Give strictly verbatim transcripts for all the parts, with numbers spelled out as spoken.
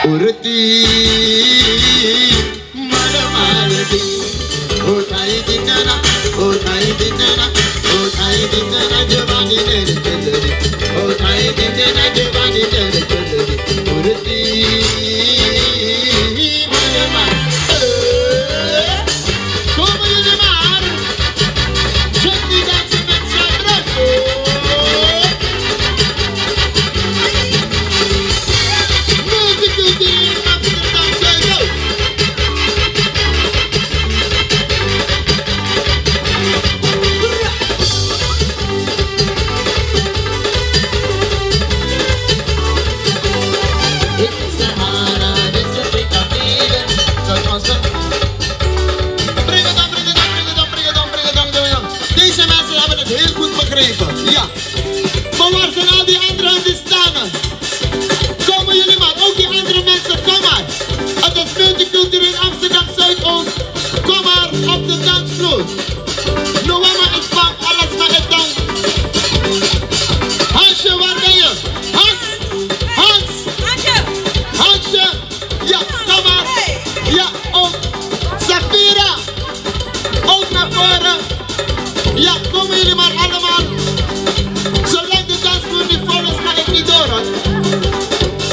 उरती मल मारती। ओ थाई दिनना, ओ थाई दिनना, ओ थाई दिनना जवानी नैन चलरी। ओ थाई दिनना जवानी नैन चलरी। उरती मल मार-, Como Yulimar. Gente, dance, dance, sabroso. Música de Amsterdam, sei go. Sahara, this is the Kabila. Brigadão, brigadão, brigadão, brigadão, brigadão, brigadão. Deze mensen hebben het heel goed begrepen. Ja. Maar waar zijn al die andere Hindustanen? Komen jullie maar, ook die andere mensen, kom maar. Het is multicultureel Amsterdam Zuidoost. Kom maar op de dansvloer. No one is bang, alles maar het dans. Hansje, waar ben je? Hans! Hans! Hansje! Ja, kom maar. Ja, ook. Safira. Ook naar voren. Ja, komen jullie maar allemaal. Zolang de dansvloer niet vol is, ga ik niet door, hoor.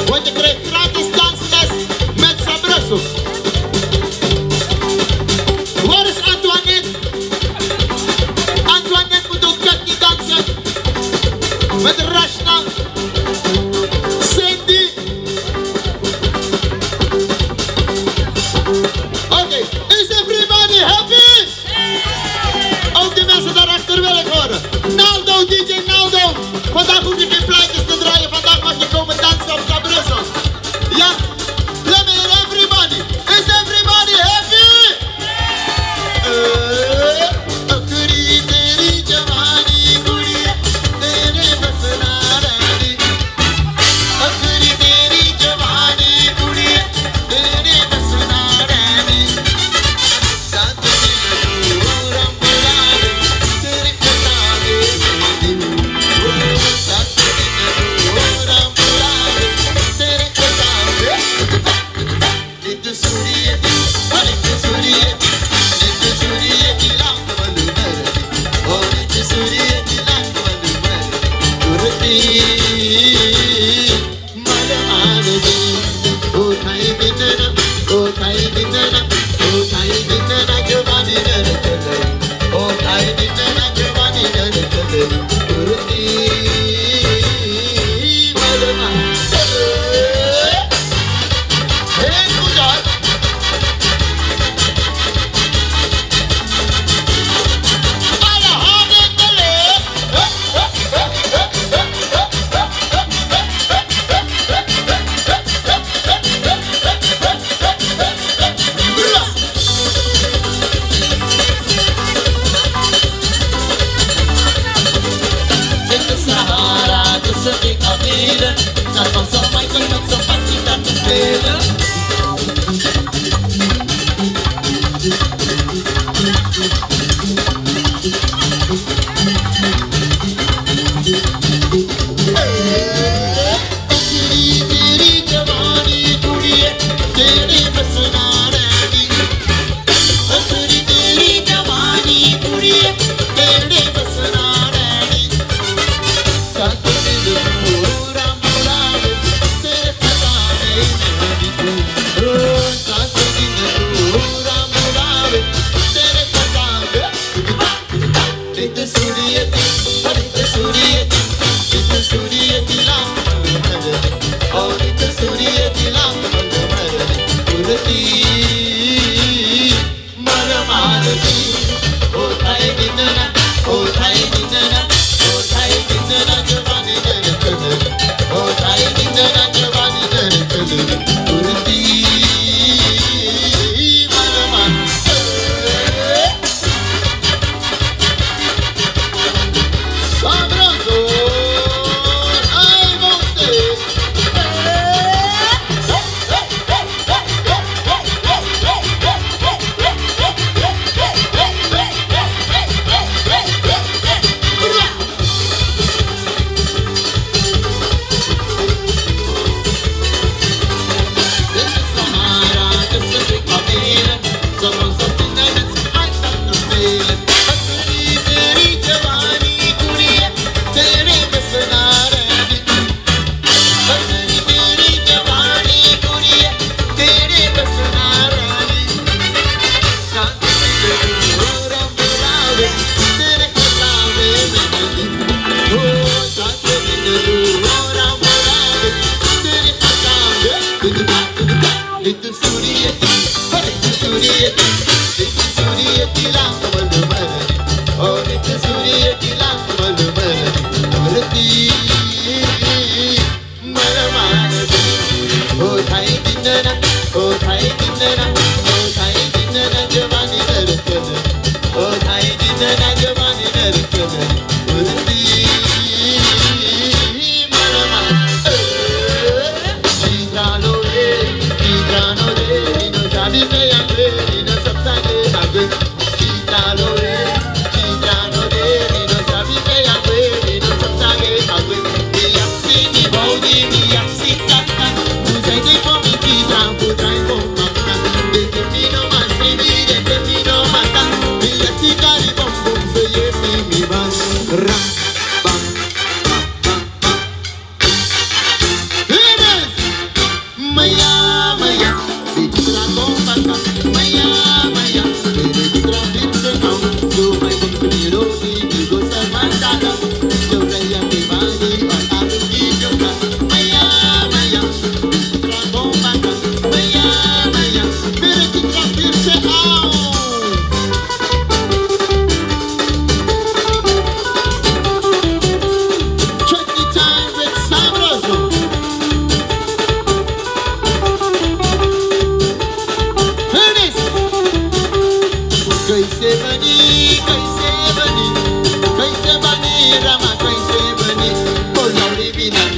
Want je krijgt gratis dansles met Sabroso. Waar is Antoinette? Antoinette moet ook Chucky dansen. Met Rashna. Cindy. Okay, is everybody happy? Ook die mensen daarachter wil ik horen. Naldo, D J Naldo. Vandaag hoef je geen plaatjes te draaien. Vandaag mag je komen dansen op Sabroso. Ja? Let me hear everybody. Is everybody happy? Sahara, dus ik al bieden. Zat van zo'n Michael met zo'n pas die dat te spelen.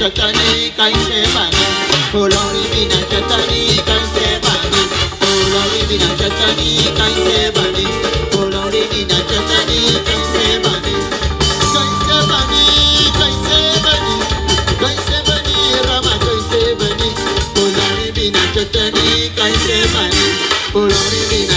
चटनी कैसे बनी? फुलौरी बिना चटनी कैसे बनी? फुलौरी बिना चटनी कैसे बनी? फुलौरी बिना चटनी कैसे बनी? कैसे बनी, कैसे बनी, कैसे बनी, रामा कैसे बनी? फुलौरी बिना चटनी कैसे बनी? फुलौरी बिना